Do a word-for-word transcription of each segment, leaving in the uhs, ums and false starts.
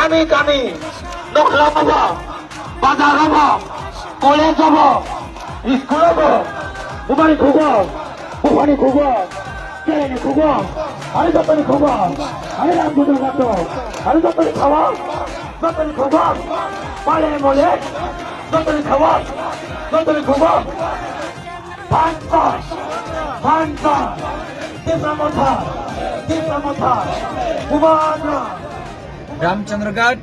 Kami kami, nokla bobo, bazar bobo, college bobo, school bobo, bumani khugo, buphani khugo, kereni khugo, hari jotoni khugo, hari ram jodor gato, hari jotoni khawa, jotoni khugo, pale mole, jotoni khawa, jotoni khugo. Phansa, phansa, Tipra Motha, Tipra Motha, Bubagra. Ramchandraghat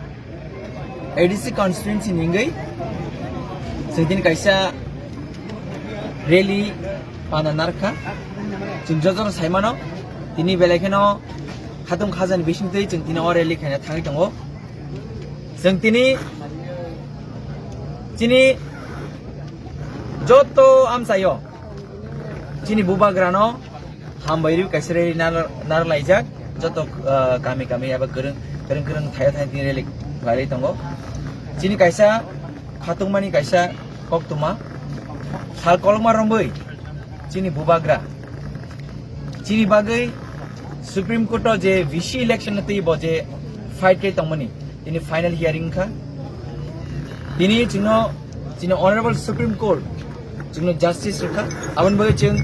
A D C constituency ni wngwi chwng tini kaisa rally pana narwkha. Chwng jotono saimano, tini belai kheno khatung khajani bisingtwi chwng tini o rally khaina thangwi tongo. Chwng tini chini joto amchaio chini bubagrano hambai rwi kaisa rally nar-, narwk laijak. Joto, ah, kami kami eba kwrwng, kwrwng kwrwng thaio thaio tini rally khlaiwi tongo. Chini kaisa khatungmani kaisa koktwma sal kolokma romwi chini bubagra chini bagwi Supreme Court o je V C election no twi bo je fight khe tongmani, tini final hearing wngkha. Tini chwngno chini Honorable Supreme Court chwngno justice rwkha. Aboni bagwi chwng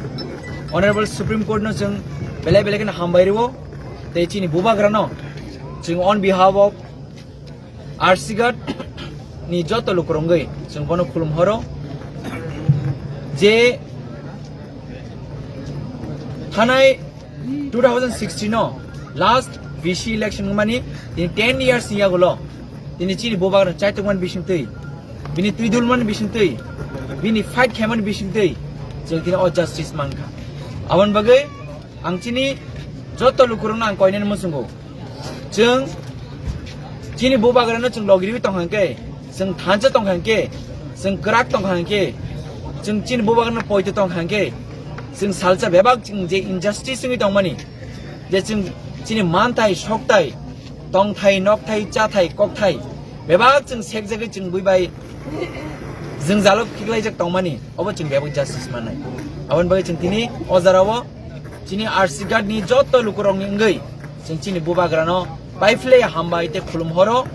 Honorable Supreme Court no chwng belai belai kheno hambai rwo. Tei chini bubagrano chwng on behalf of R C Ghat ni joto lukurok wngwi chwng bono khulum horo je thanai two thousand sixteen o last V C election wngmani tini ten years ni yagulo tini chini bubagrano chaitokmani bisingtwi, bini twidulmani bisingtwi, bini fight khaimani bisingtwi chwng tini o justice mankha. Aboni bagwi ang chini joto lukurokno ang koinani muchungo. Chwng chini bubagrano chwng logiriwi tongkha hwnkhe, chwng thansa tongkha hwnkhe, chwng kwrak tongkha hwnkhe, chwng chini bubagrano poito tongkha hwnkhe, chwng salsa bebak chwng je injustice wngwi tongmani, je chwng chini manthai, sokthai, tongthai, nokthai, chathai, kokthai bebak chwng sekjagwi chwng buibai jwngjalo khiklaijak tongmani, obo chwng bebak justice mannai. Aboni bagwi chwng tini o jora o chini R C Ghat ni joto lukurokni wngwi chwng chini bubagrano paiphlai hambai tei khulum horo.